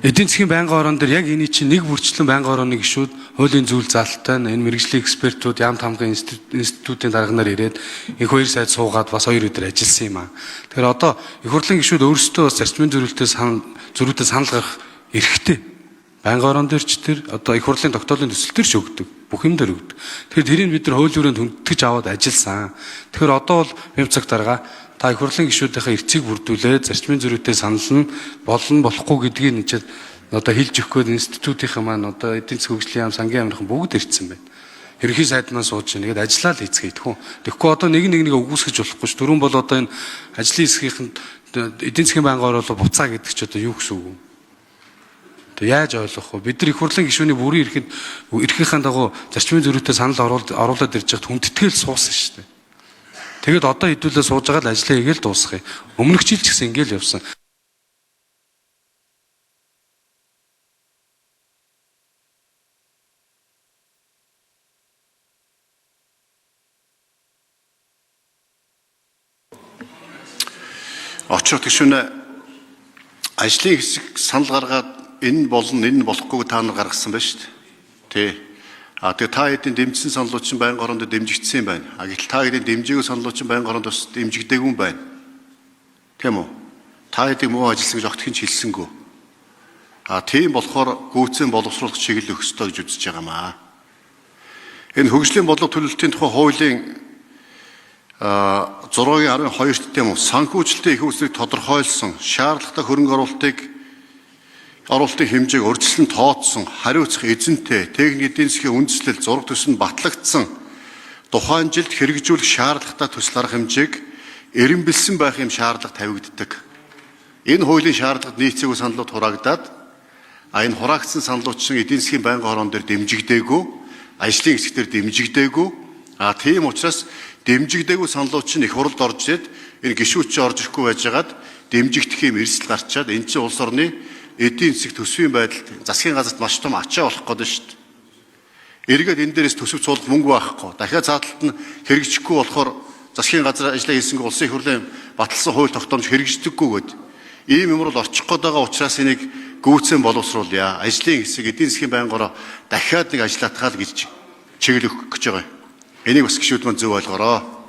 Эдийн засгийн байнгын орон дээр яг энэ чинь нэг бүрчлэн байнгын орооны гишүүд хуулийн зүйл заалттай энэ мэргэжлийн экспертүүд яам тамгын институтын дарга нар ирээд их хоёр сайд суугаад бас 2 өдөр ажилласан юм аа. Тэгэхээр одоо их хурлын гишүүд өөрсдөө бас зарчмын зөрүүлтэй зөрүүтэй санал гаргах эрхтэй. Байнгын орон дээр ч тэр одоо их хурлын тогтоолын төсөл төр ч өгдөг. Бүх юм дээр өгдөг. Тэгэхээр тэрийг бид нар хуулийн өрөөнд хүндэтгэж аваад ажилласан. Тэгэхээр одоо бол бямцаг цаг дарга та их хурлын гишүүдийнхээ эрцийг бүрдүүлээд зарчмын зөрүүтэй санал нь болно болохгүй гэдгийг нэг чинь одоо хэлж өгөх гээд институтийн маань одоо эдийн засгийн хөгжлийн яам сангийн амрхан бүгд ирсэн байна. Ерөнхий сайд маань сууж байна. Тэгээд ажиллаа л хийцгээе тэхүү. Тэгэхгүй одоо нэг нэг нэг үгүйсгэж болохгүй ш. Түрүүн бол одоо энэ ажлын хэсгийнхэнд эдийн засгийн байнгын ороолоо буцаа гэдэг чи одоо юу гэсэн үг вэ? Одоо яаж ойлгох вэ? Бид нар их хурлын гишүүний бүрийн эрхэд эрхийнхээ дагуу зарчмын зөрүүтэй санал оруулаад ирж байхад хүндэтгэл суусан шүү дээ. Тэгээд одоо хэдүүлээ сууж байгаа л ажлаа хийгээл дуусгая. Өмнөх жил ч гэсэн ингээл явсан. Очрох гишүүнээ ажлын хэсэг санал гаргаад энэ болно энэ болохгүйг та нар гаргасан байна шүү дээ. Тий. А тэгээ та хэдийн дэмжсэн саналууд чинь байнгын оронд дэмжигдсэн юм байна. А гэтэл та хэдийн дэмжээгүй саналууд чинь байнгын оронд бас дэмжигдээгүй юм байна. Тийм үү? Та хэдийг муу ажилласан гэж огт хэн ч хэлсэнгүй. А тийм болохоор гүйцэн боловсруулах чиглэл өгөх ёстой гэж үзэж байгаа маа. Энэ хөгжлийн бодлого төлөлтийн тухай хуулийн 6-гийн 12-т тийм үү санхүүжилтийн их үүсрийг тодорхойлсон шаардлагатай хөрөнгө оруулалтын хэмжээг урьдчилан тооцсон хариуцах эзэнтэй техник эдийн засгийн үндслэл зураг төсөнд батлагдсан тухайн жилд хэрэгжүүлэх шаардлагатай төсөл арга хэмжээг эренбэлсэн байх юм шаардлага тавигддаг. Энэ хуулийн шаардлагад нийцээгүй саналууд хураагдаад энэ хураагдсан саналууд чинь эдийн засгийн байнгын хорон дээр дэмжигдээгүй, ажлын хэсэг дээр дэмжигдээгүй. А тийм учраас дэмжигдээгүй саналууд чинь их хурлд орж ирээд энэ гишүүд чинь орж ирэхгүй байжгаад дэмжигдэх юм эрсдэл гарчаад энэ чинь улс орны эдийн засаг төсвийн байдалд засгийн газарт маш том ачаа болох гээд шүү дээ. Эргээд энэ дээрээс төсөв цуулах мөнгө байхгүй. Дахиад зааталт нь хэрэгжихгүй болохоор засгийн газар ажиллаа хийсэнгүй улсын их хурлын баталсан хууль тогтоомж хэрэгждэггүй гээд ийм юм руу орчих гээд байгаа учраас энийг гүйцэн боловсруулъя. Ажлын хэсэг эдийн засгийн байнгороо дахиад нэг ажиллаатгаал гэж чиглэх гэж байгаа юм. Энийг бас гишүүд маань зөв ойлгоорой.